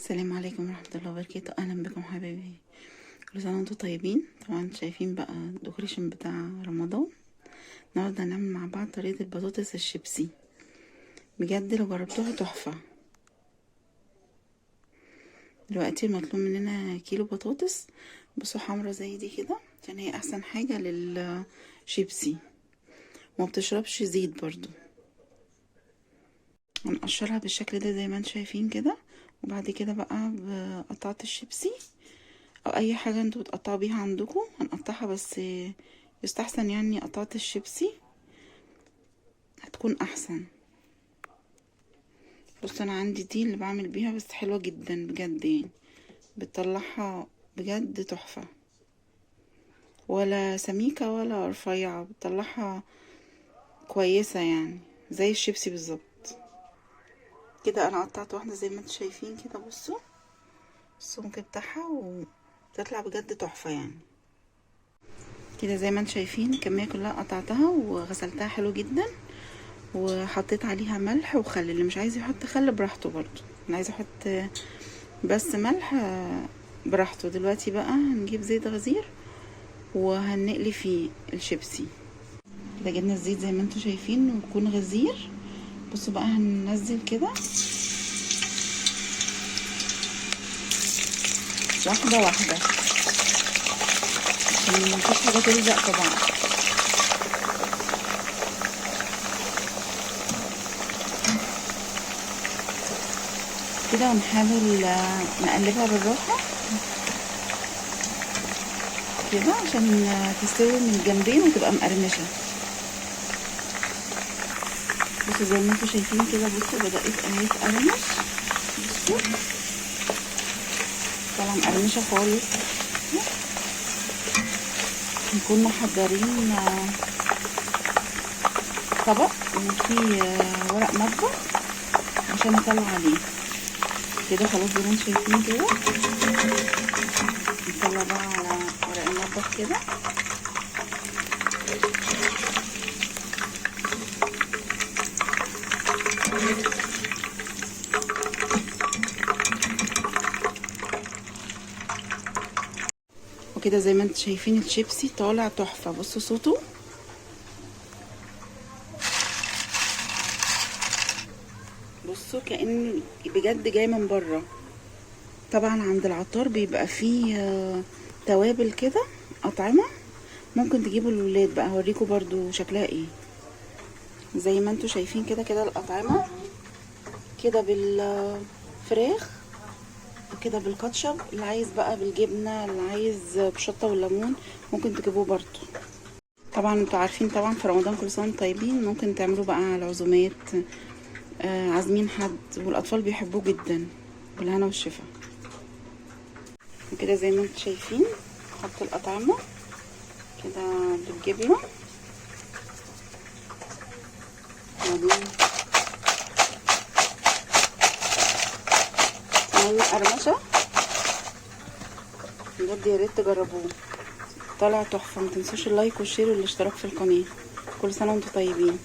السلام عليكم ورحمة الله وبركاته. أهلا بكم حبايبي، كل سنة وانتم طيبين. طبعا شايفين بقى ال decoration بتاع رمضان. النهارده هنعمل مع بعض طريقة البطاطس الشيبسي، بجد لو جربتوها تحفة. دلوقتي مطلوب مننا كيلو بطاطس، بصوا حمرا زي دي كده عشان هي احسن حاجة للشيبسي وما بتشربش زيت برضو. هنقشرها بالشكل ده زي ما انتم شايفين كده، وبعد كده بقى بقطعة الشيبسي او اي حاجة انتوا بتقطعوا بيها عندكم هنقطعها، بس يستحسن يعني قطعة الشيبسي هتكون احسن. بصوا انا عندي دي اللي بعمل بيها، بس حلوة جدا بجد، يعني بتطلعها بجد تحفة، ولا سميكة ولا رفيعة، بتطلعها كويسة يعني زي الشيبسي بالظبط كده. انا قطعت واحدة زي ما انتم شايفين كده، بصوا السمك بتاعها وتطلع بجد تحفة يعني كده زي ما انتم شايفين. الكمية كلها قطعتها وغسلتها حلو جدا، وحطيت عليها ملح وخل. اللي مش عايز يحط خل براحته، برضو انا عايزه احط بس ملح براحته. دلوقتي بقى هنجيب زيت غزير وهنقلي فيه الشيبسي كده. جبنا الزيت زي ما انتم شايفين ويكون غزير. بصوا بقى هننزل كده واحدة واحدة عشان مفيش حاجة تلزق في بعض. كده ونحاول نقلبها بالراحة كده عشان تستوي من الجنبين وتبقى مقرمشة. بصوا زي ما انتم شايفين كده، بصوا بدأت اهي تقرمش، بصوا طالعة مقرمشة خالص. نكون محضرين طبق وفيه ورق مطبخ عشان نطلع عليه كده. خلاص زي ما انتم شايفين كده نطلع بقى على ورق المطبخ كده. وكده زي ما انتم شايفين الشيبسي طالع تحفة. بصوا صوته، بصوا كأنه بجد جاي من بره. طبعا عند العطار بيبقى فيه توابل كده، أطعمة ممكن تجيبوا للولاد بقى، هوريكم برضو شكلها ايه. زي ما انتم شايفين كده كده الأطعمة كده بالفراخ وكده بالكاتشب، اللي عايز بقى بالجبنة، اللي عايز بشطة والليمون ممكن تجيبوه برضو. طبعا انتوا عارفين طبعا في رمضان كل سنة وانتم طيبين، ممكن تعملوا بقى على عزومات، عازمين حد، والاطفال بيحبوه جدا. بالهنا والشفا. وكده زي ما انتم شايفين حط الأطعمة كده بالجبنة، وبعدين قرمشة بجد يا ريت تجربوه، طالع تحفة. ما تنسوش ال like وال share والاشتراك في القناة. كل سنة وانتم طيبين.